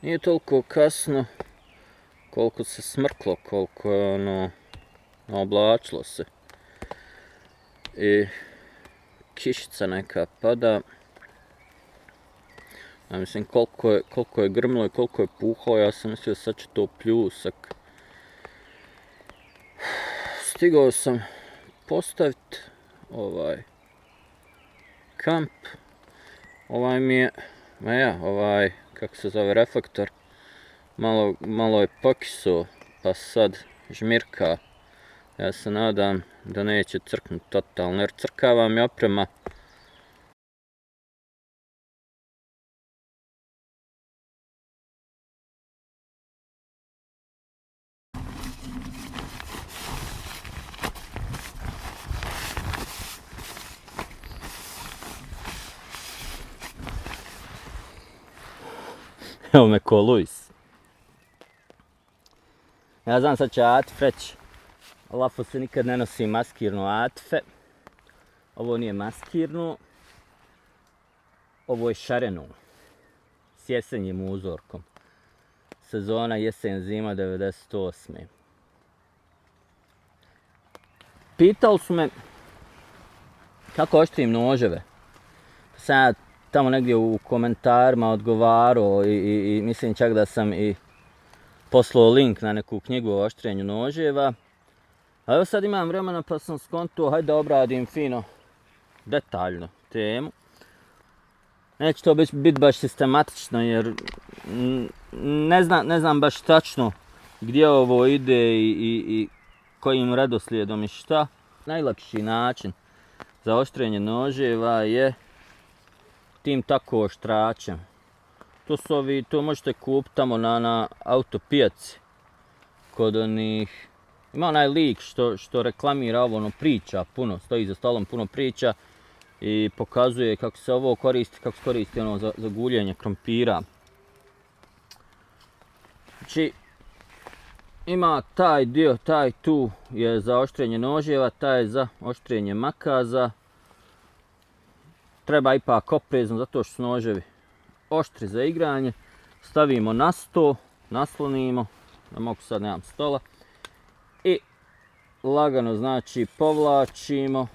Nije toliko kasno koliko se smrklo, koliko je oblačilo se. I kišica neka pada. Ja mislim koliko je grmilo i koliko je puhalo, ja sam mislio sad će to pljusak. Stigao sam postaviti kamp. Ovaj mi je, kako se zove, reflektor. Malo je pokisao, pa sad žmirka. Ja se nadam da neće crknuti totalno, jer crkava mi oprema. Evo me ko Luis. Ja znam sad će Atif reći, Lafo se nikad ne nosi maskirno, Atife. Ovo nije maskirno, ovo je šareno. S jesenjim uzorkom. Sezona jesen-zima 98. Pitali su me kako oštrim noževe. Sam ja tamo negdje u komentarima odgovarao i mislim čak da sam i poslao link na neku knjigu o oštrenju noževa. A evo sad imam vremena pa sam skontuo, hajde da obradim fino, detaljno temu. Neće to biti baš sistematično jer ne znam baš tačno gdje ovo ide i kojim redoslijedom i šta. Najlakši način za oštrenje noževa je tim tako oštračem. To možete kupiti tamo na autopijaci. Kod onih, ima onaj lik što reklamira ovo, priča puno, stoji za stolom, puno priča i pokazuje kako se ovo koristi, kako se koristi za guljenje krompira. Znači, ima taj dio, taj tu je za oštrenje noževa, taj je za oštrenje makaza. Treba ipak oprezno zato što su noževi oštri za igranje. Stavimo na sto, naslonimo, da mogu sad nemam stola. I lagano znači povlačimo,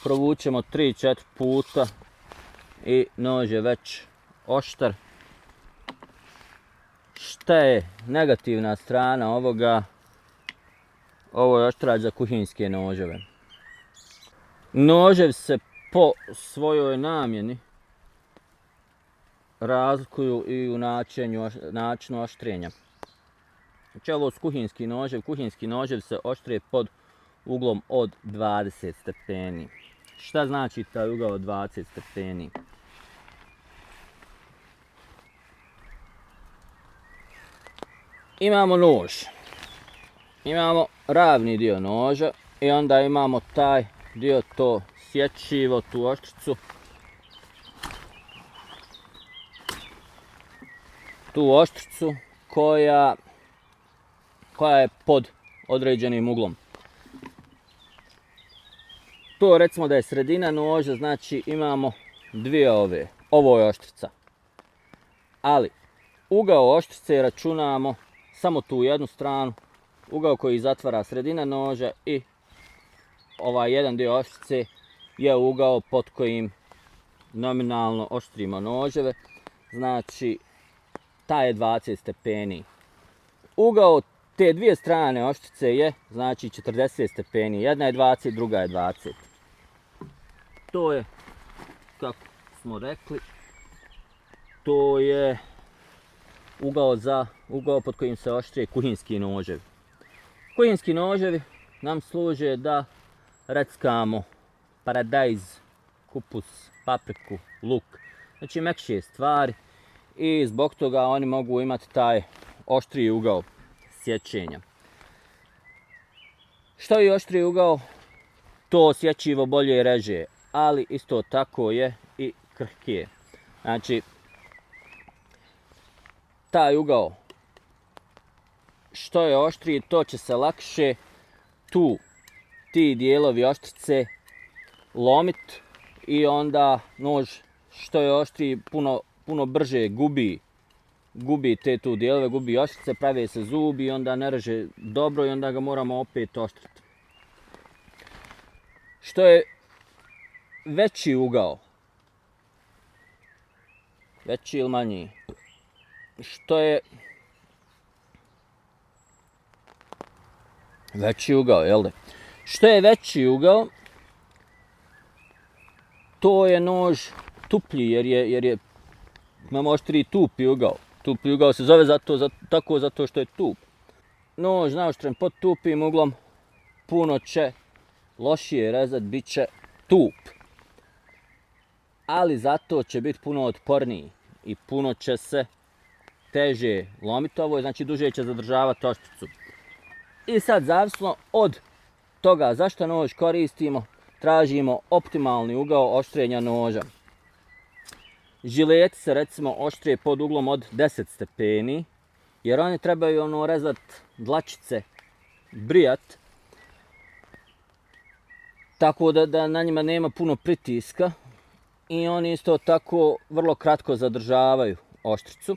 provučemo 3-4 puta i nož je već oštar. Šta je negativna strana ovoga? Ovo je oštrač za kuhinjske noževe. Noževi se po svojoj namjeni razlikuju i u načinu oštrenja. Znači ovo su kuhinjski nožev se oštre pod uglom od 20 stepeni. Šta znači taj ugao od 20 stepeni? Imamo nož, imamo ravni dio noža i onda imamo taj dio, to sječivo, tu oštricu. Tu oštricu koja je pod određenim uglom. To recimo da je sredina noža, znači imamo dvije ove. Ovo je oštrica. Ali ugao oštrice računamo samo tu jednu stranu, ugao koji zatvara sredina noža i ovaj jedan dio oštrice je ugao pod kojim nominalno oštrimo noževe. Znači taj je 20 stepeni. Ugao te dvije strane oštrice je znači 40 stepeni. Jedna je 20, druga je 20. To je, kako smo rekli, to je ugao pod kojim se oštrije kuhinjski noževi. Kuhinjski noževi nam služe da reckamo paradajz, kupus, papriku, luk. Znači mekše stvari i zbog toga oni mogu imati taj oštriji ugao sječenja. Što je oštriji ugao, to sječivo bolje reže, ali isto tako je i krhkije. Znači, taj ugao što je oštriji, to će se lakše ti dijelovi oštrice lomit i onda nož što je oštriji puno brže gubi gubi te tu dijelove, gubi oštrice, prave se zubi i onda ne reže dobro i onda ga moramo opet oštriti. Što je veći ugao, veći ili manji, što je veći ugao, jel da? Što je veći ugao, to je nož tuplji jer je imamo oštri tupi ugao. Tupi ugao se zove zato što je tup. Nož naoštren pod tupim uglom puno će lošije rezat, bit će tup. Ali zato će biti puno otporniji i puno će se teže lomiti. Ovo je znači duže će zadržavati oštricu. I sad zavisno od toga zašto nož koristimo, tražimo optimalni ugao oštrenja noža. Žileti se recimo oštrije pod uglom od 10 stepeni, jer oni trebaju rezat dlačice, brijat, tako da na njima nema puno pritiska i oni isto tako vrlo kratko zadržavaju oštricu.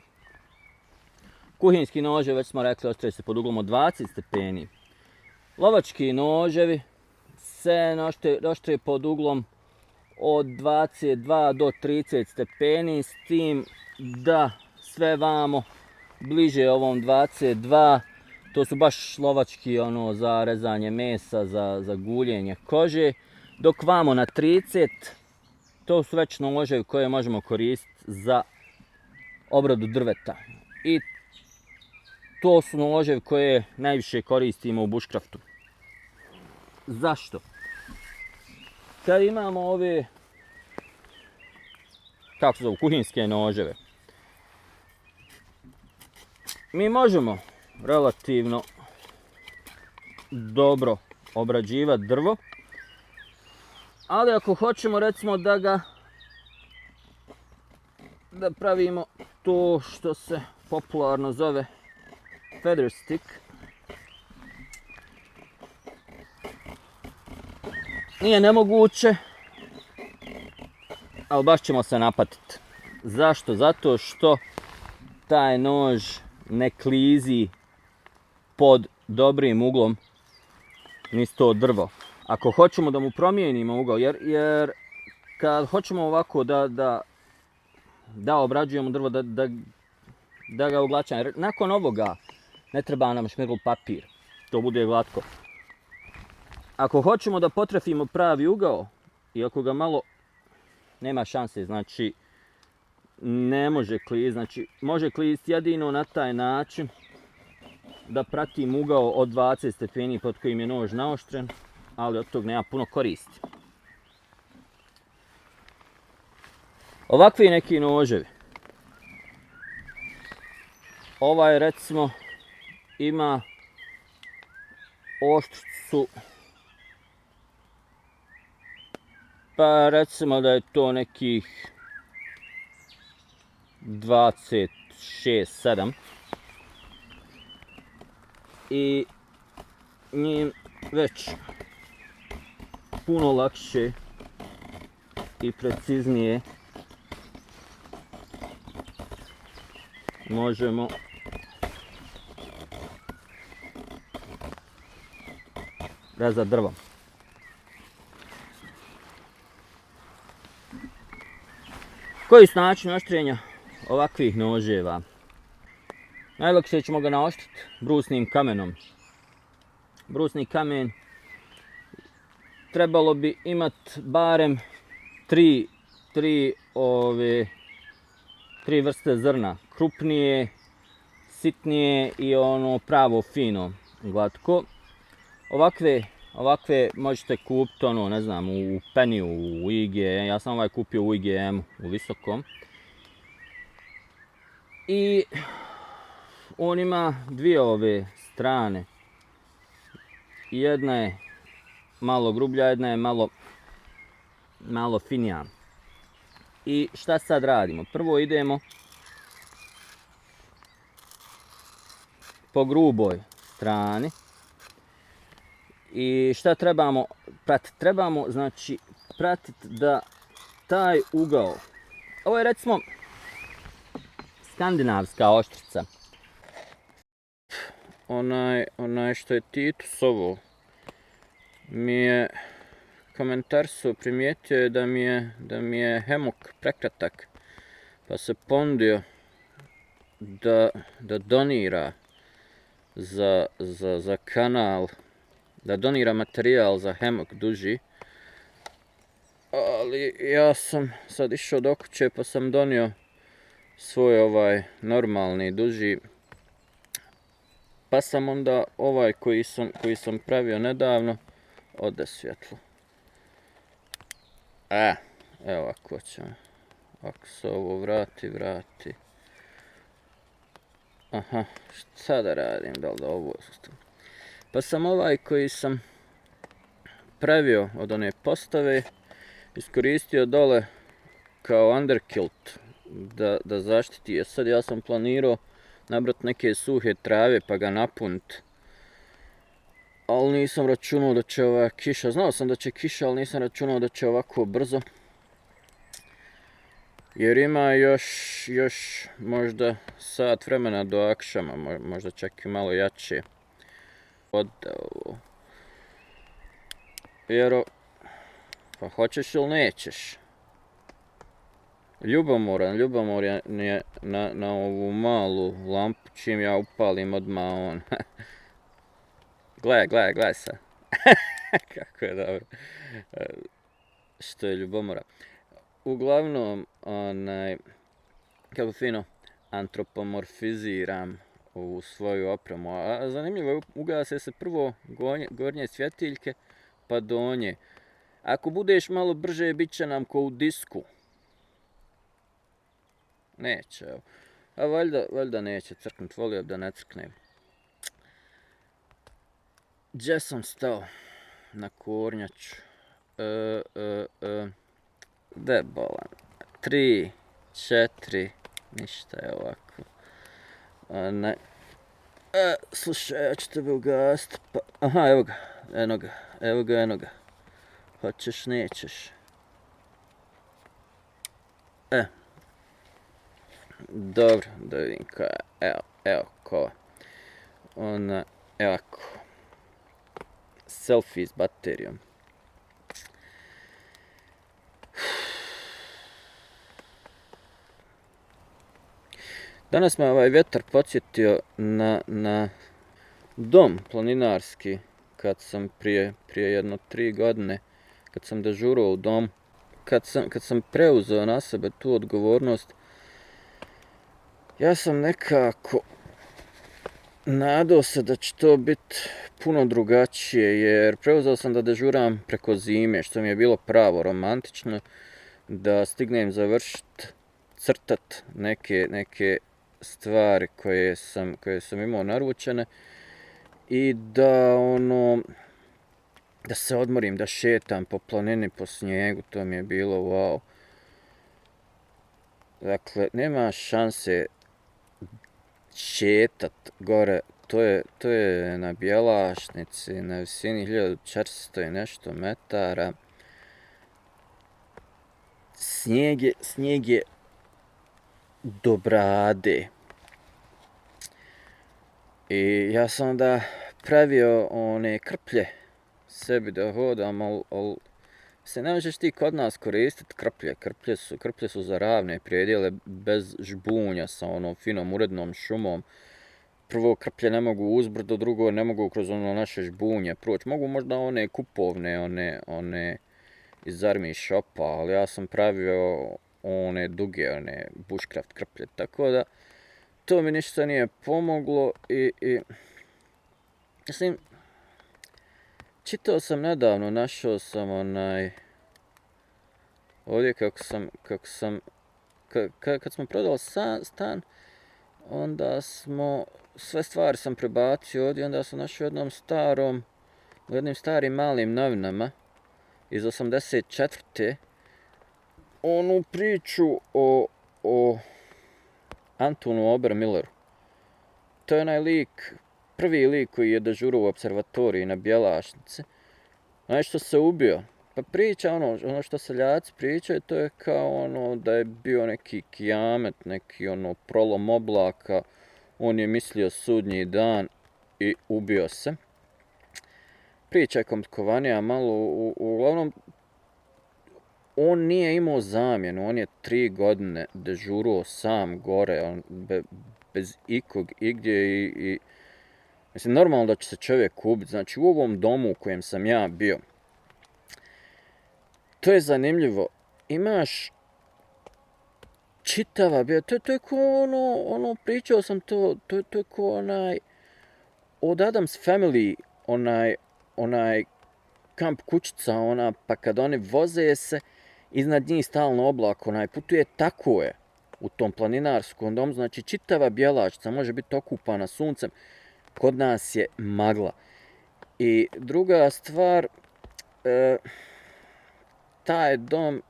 Kuhinski noževi, već smo rekli, oštrije se pod uglom od 20 stepeni. Lovački noževi se oštrije pod uglom od 22 do 30 stepeni, s tim da sve vamo bliže ovom 22, to su baš lovački za rezanje mesa, za guljenje kože, dok vamo na 30, to su već noževi koje možemo koristiti za obradu drveta. I to su noževi koje najviše koristimo u bushcraftu. Zašto? Kad imamo ove, kako se zovu, kuhinske noževe, mi možemo relativno dobro obrađivati drvo, ali ako hoćemo recimo da pravimo to što se popularno zove feather stick, nije nemoguće, ali baš ćemo se napatiti. Zašto? Zato što taj nož ne klizi pod dobrim uglom niz to drvo. Ako hoćemo da mu promijenimo ugao, jer kad hoćemo ovako da obrađujemo drvo, da ga uglačamo, jer nakon ovoga ne treba nam šmirgl papir, to bude glatko. Ako hoćemo da potrefimo pravi ugao i ako ga malo, nema šanse, znači ne može kliziti, znači može kliziti jedino na taj način da pratim ugao od 20 stepeni pod kojim je nož naoštren, ali od tog nema puno koristi. Ovakvi neki noževi. Ovaj recimo ima oštricu, pa recimo da je to nekih 26-7 i njim već puno lakše i preciznije možemo rezati drvo. Koji su način oštrenja ovakvih noževa? Najlakše ćemo ga naoštriti brusnim kamenom. Brusni kamen trebalo bi imati barem tri vrste zrna. Krupnije, sitnije i ono pravo fino, glatko. Ovakve možete kupiti ne znam, u Peniju, u IGM, ja sam ovaj kupio u IGM u Visokom. I on ima dvije ove strane. Jedna je malo grublja, jedna je malo finija. I šta sad radimo? Prvo idemo po gruboj strani. I šta trebamo pratiti? Trebamo znači pratiti da taj ugao, ovo je recimo skandinavska oštrica. Onaj što je Titus ovo, mi je komentar primijetio je da mi je hemok prekratak, pa se ponudio da donira za kanal, da donira materijal za hemok duži, ali ja sam sad išao do kuće pa sam donio svoj normalni duži, pa sam onda ovaj koji sam pravio nedavno, ode svjetlo. Evo ovako ćemo, ako se ovo vrati. Aha, šta da radim, da li da ovo ostavim? Pa sam ovaj koji sam pravio od one postave iskoristio dole kao underkilt da zaštiti. Sad ja sam planirao nabrat neke suhe trave pa ga napunit, ali nisam računao da će ova kiša, znao sam da će kiša, ali nisam računao da će ovako brzo. Jer ima još možda sat vremena do akšama, možda čak i malo jače. Jero, pa hoćeš ili nećeš? Ljubomor je na ovu malu lampu, čim ja upalim odmah on. Gledaj sad. Kako je dobro. Što je ljubomora. Uglavnom, kako fino antropomorfiziram ovu svoju opremu. A zanimljivo je, ugase se prvo gornje svjetiljke, pa donje. Ako budeš malo brže, bit će nam ko u disku. Neće, evo. A valjda neće crknut, volio da ne crkne. Gdje sam stao? Na kornjaču. Debolan. 3, 4, ništa je ovako. Ne. Slušaj, ja ću tebe ugasiti. Pa, aha, evo ga. Hoćeš, nećeš. Dobro, da vidim koja je. Evo ko. Evo ako. Selfie s baterijom. Danas me ovaj vjetar podsjetio na dom planinarski, kad sam prije jedno 3 godine, kad sam dežurao u domu, kad sam preuzeo na sebe tu odgovornost, ja sam nekako nadao se da će to biti puno drugačije, jer preuzeo sam da dežuram preko zime, što mi je bilo pravo romantično, da stignem završiti, crtat neke stvari koje sam imao naručene i da se odmorim, da šetam po planini, po snijegu, to mi je bilo wow. Dakle, nema šanse šetat gore, to je na Bjelašnici, na visini 1400 i nešto metara. Snijeg je do brade. I ja sam onda pravio one krplje sebi da hodam, ali se ne možeš ti kod nas koristiti krplje. Krplje su za ravne predjele bez žbunja, sa onom finom urednom šumom. Prvo, krplje ne mogu uzbrdo, drugo ne mogu kroz ono naše žbunje proći. Mogu možda one kupovne, one iz army shopa, ali ja sam pravio one duge, one bushcraft krplje, tako da to mi ništa nije pomoglo i mislim, čitao sam nedavno, našao sam ovdje kad smo prodali stan, onda sve stvari sam prebacio ovdje, onda sam našao jednim starim malim novinama iz 84. onu priču o Antonu Obermilleru. To je onaj prvi lik koji je dežurao u observatoriji na Bjelašnici. Onaj što se ubio, Pa priča, ono što seljaci pričaju, to je kao ono da je bio neki kijamet, neki ono prolom oblaka, on je mislio sudnji dan i ubio se. Priča je komplikovanija malo, uglavnom, on nije imao zamjenu, on je 3 godine dežurao sam gore, bez ikog igdje i mislim, normalno da će se čovjek ubiti. Znači, u ovom domu u kojem sam ja bio, to je zanimljivo. Imaš čitava, to je ko pričao sam to je ko od Addams Family, onaj kamp kućica, pa kad oni voze se, iznad njih stalno oblak, putuje, tako je u tom planinarskom domu, znači čitava bjelačica može biti okupana suncem, kod nas je magla. I druga stvar, taj dom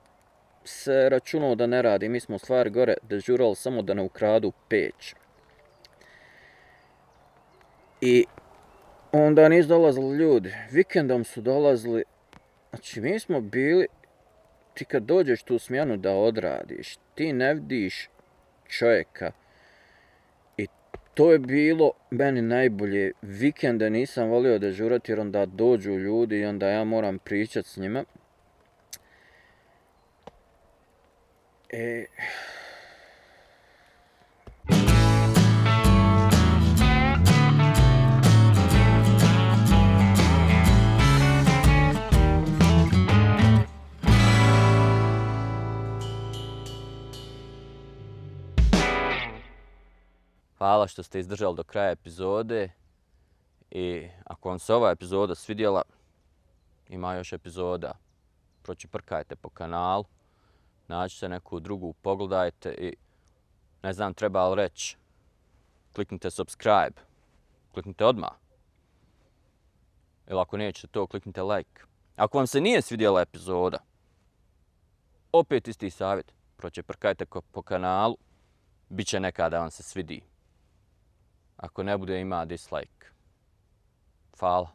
se računao da ne radi, mi smo u stvari gore dežurali samo da ne ukradu peć. I onda nisu dolazili ljudi, vikendom su dolazili, znači mi smo bili, ti kad dođeš tu smjenu da odradiš, ti ne vidiš čovjeka. I to je bilo meni najbolje. Vikende nisam volio dežurati jer onda dođu ljudi i onda ja moram pričati s njima. Hvala što ste izdržali do kraja epizode i ako vam se ova epizoda svidjela, ima još epizoda. Pročeprkajte po kanalu, nađite neku drugu, pogledajte i ne znam treba li reći, kliknite subscribe, kliknite odmah. Ili ako nećete to, kliknite like. Ako vam se nije svidjela epizoda, opet isti savjet, pročeprkajte po kanalu, bit će neka da vam se svidi. Ako ne bude, ima dislike. Hvala.